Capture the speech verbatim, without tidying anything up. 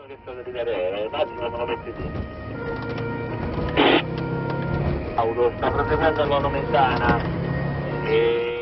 Che sto da dire, eh, Massimo, me lo metti tu. Auto sta proseguendo a Monumentana e